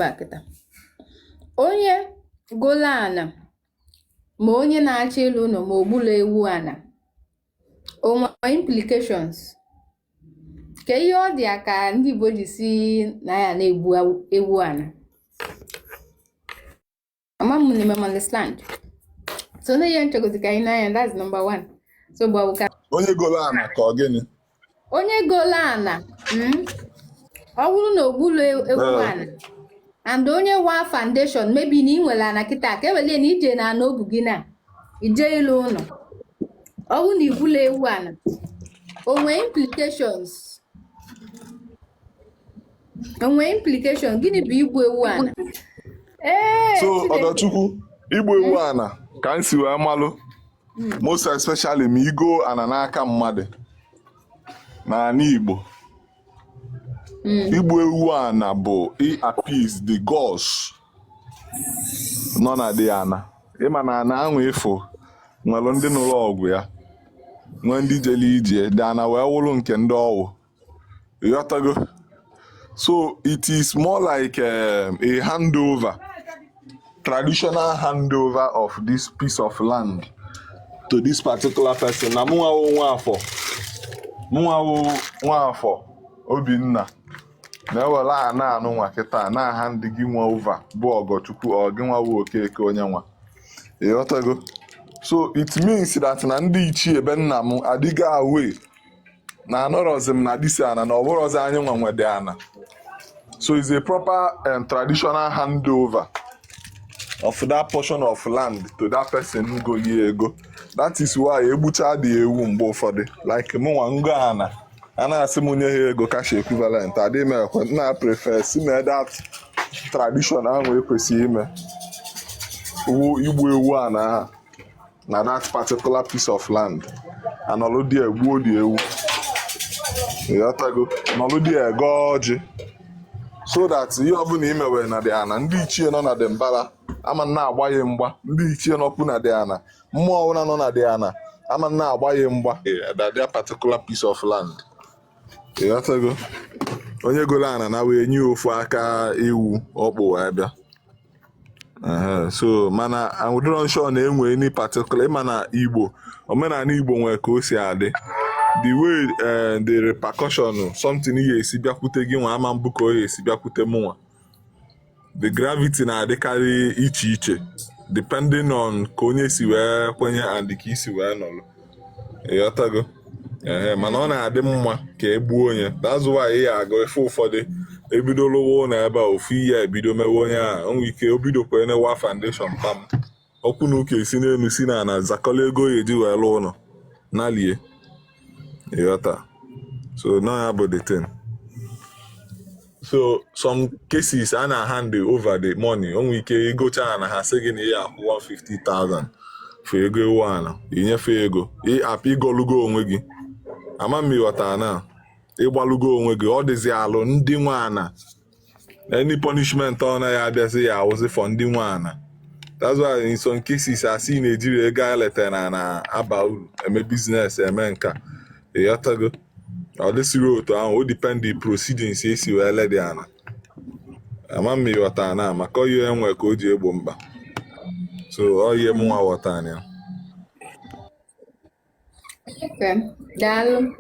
a kịta. Onye golo ana ma onye na-achọ ịlụ ụlọ ma ogbulu ewu ana, o nwere implications? Ka ihe ọ dị ya ka ndị Igbo ji si na ya na-egbu ewu ana. Ama m na m understand. So na ihe nchọgozi ka anyị n'anya, that's number one. So gbawo ka Onye golo ana ka ọ gịnị? Onye golo ana, ọ bụrụ na ogbulu ewu ana and onye wa foundation, maybe na ị nwere ana kịta, ka ewelie na ije na ana obu gị na ije ịlụ ụlọ, ọ bụrụ na igbulu ewu ana, o nwee implications? O nwee implication? Gịnị bụ igbu ewu ana? Ee. So Chineke. Ọgọchukwu, igbu ewu ana ka m si wee malụ, most especially ma igo ana n'aka mmadụ n'ala Igbo, igbu ewu ana bụ i appease the gods nọ na dị ana. Ịma na ana ahụ ịfụ nwere ndị nụrụ ọgụ ya, nwee ndị jere ije dị ana wee wụrụ nke ndị ọwụ, ịghọtago? So it is more like a handover, traditional handover of this piece of land to this particular person. Na mụnwa wụ Nwafọ, mụnwa wụ Nwafọ Obinna na-ewere ana anụ nwa kịta na-aha ndị gị nwa over bụ Ọgọchukwu, ọ gị nwa wụ Okeke onye nwa, ịghọtago? So it means that na ndị ichie ebe nna m adịgo away na anọrọzi m na disi ana, na ọ bụrọzi anyị nwa nwede ana. So it's a proper traditional handover of that portion of land to that person goli ego. That is why egbucha dị ewu mgbe ụfọdụ, like mụnwa ngo ana, a na-asị m nye ha ego cash equivalent, adị m ekwe. M na prefer si mee that tradition ahụ ekwesịghị ime wu igbu ewu ana ahụ na that particular piece of land, anọlụ dị egbuo dị ewu, ịghọtago? Nọlụ dị ego ọjị, so that ihe ọbụla imewe na dị ana, ndị ichie nọ na dị mbara ama na-agba ya mgba, ndị ichie nọkwu na dị ana, mmụọ ọbụla nọ na dị ana ama na-agba ya mgba that that particular piece of land, ịghọtago? Onye golo ana na wee nye ofu aka ewu ọkpụ wee bịa. Ehe, so mana adịrọ sure na enwe any particular, ịma na Igbo, omenala Igbo nwere ka o si adị, the way the repercussion something ya esi bịakwute gị nwa ama mbụ ka ọ ya esi bịakwute mụnwa. The gravity na-adịkarị iche iche depending on ka onye si wee kwenye and ka isi wee nọrọ, ịghọtago? Ehe, mana ọ na-adị mma ka e gbuo onye. That's why ị ya aga efe ụfọdụ ebido lụwa ụlọ ebe a, ofu ihe ebido mewe onye a, o nwere ike o bidokwa newa foundation pam, okwu na ụka esi n'elu si na ana zakọla ego ya eji wee lụọ ụlọ nalie, ịghọta? So na ya bụ the thing. So some cases a na hand over the money, o nwere ike igocha ana, ha sị gị na ị akwụ 150,000 for ego ewu ana, inyefe ego apụ igolugo onwe gị. Ama m ịghọta na ịgbalugo onwe gị, ọ dịzi alụ ndị nwe ana. Any punishment ọ naghị abịazi ya awụzi for ndị nwe ana. That's why in some cases asị na-ejiri ego a letara na na-aba uru eme business, eme nka, ịghọtago? Ọ dịsịrị otu ahụ, o depend the proceedings esi wee ledi ana. Ama m ịghọta na maka oyi enwe ka o ji egbo mkpa. So ọ ihe mụnwa ghọtara ya. Okay, daalụ.